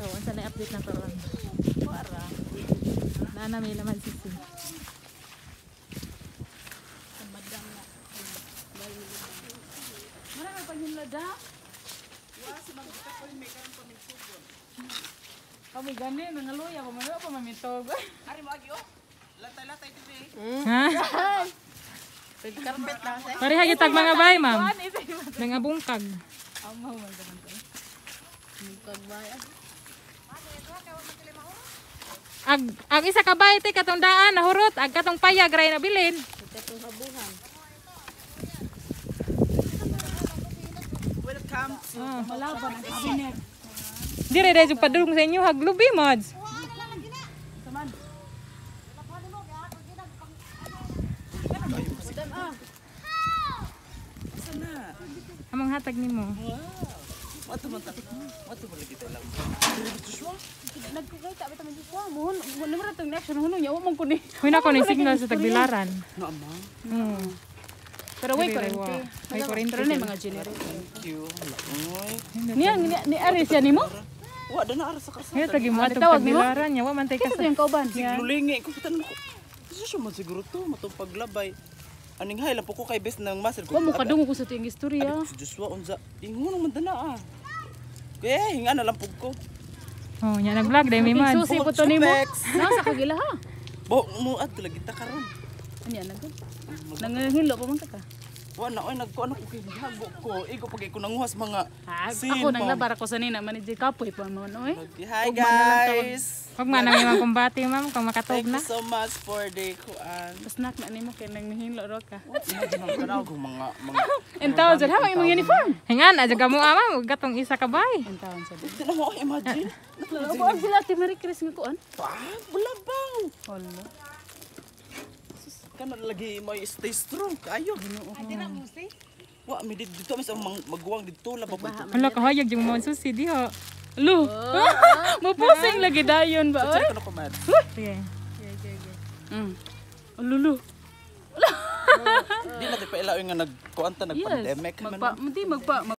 So, unsa na update na karon? Para. Naa na may laman sisi. Madam na. Marami pa yung lada. Kami gani, nangaluya ko, man pa mamitog. Ari mo agi oh. Latay-latay dito. Ha? Red carpet lang sa. Pareha gitag mga bay, ma'am. Nangabungkag. Amaw man ka man to. Bungkag ba? Ag isa ka bay te katong daan nahurot, ag katong payag ray nabilin. Welcome to Malaban ang cabinet. Dire dai jud padulong sa inyo haglubi mods. Saman. sana. Among hatag nimo. Wato man ta. Wato man lagi tayo lang. Joshua. Nagkukita ba tayo sa mo? Mo na itong next huno niya, wa man ko ni. Huy na ko ni signal sa tagbilaran. No ama. Pero way Dire, kurente. wa. Way kurente Pero na sila. mga generator. Thank you. Oy. Niya ni Aris yan nimo? Wa da na ara sa kalsada. Hey, tagi mo atong Tawag nimo? tagbilaran nya wa man tay Kisa kasa. yung kauban. Siglulingi ko pitan ko. Joshua man siguro to matong paglabay. Aning hay lang po ko kay best ng master ko. Wa mo kadungog ko sa tuyong istorya. Abi ko si Joshua unsa ingon man dana ah. Kaya hinga na lang pug ko. Oh, nya nag-vlog dai mi mods. Susi po to nimo. Specs. Nasa kagila ha. Bo mo adto lagi ta karon. Anya nagod. Nangahilo pa man ka ka. Wa na oy nagkuan ako kay gihago ko. Igo pag ko nanguhas mga Ah, sin ako mo. nang labar ako sa nina manager kapoy pa man oy. Hi guys. Wag man ang imong kumbati ma'am kung makatog Thank na. you so much for the kuan. Snack na nimo kay nang nahilo ro ka. Imagine ang tanaw ko mga En taon jud ha imong uniform. Hingan adyo ka mo ah, ma'am, ug katong isa ka bay. En taon sad. Di na mo imagine. Buang sila ti Merry Christmas nga kuan. Pa, bulabaw. Hala. Kana lagi may stay strong kayo. Wa mi dito mis ang maguwang dito la ba po ito. Hala kahayag yung mga susi diha. Lu. Mupusing lagi dayon ba oy? Sa ko mad. Sige. Lulu. Di na ti paila nga nagkuan ta nagpandemic man. Magpa, hindi magpa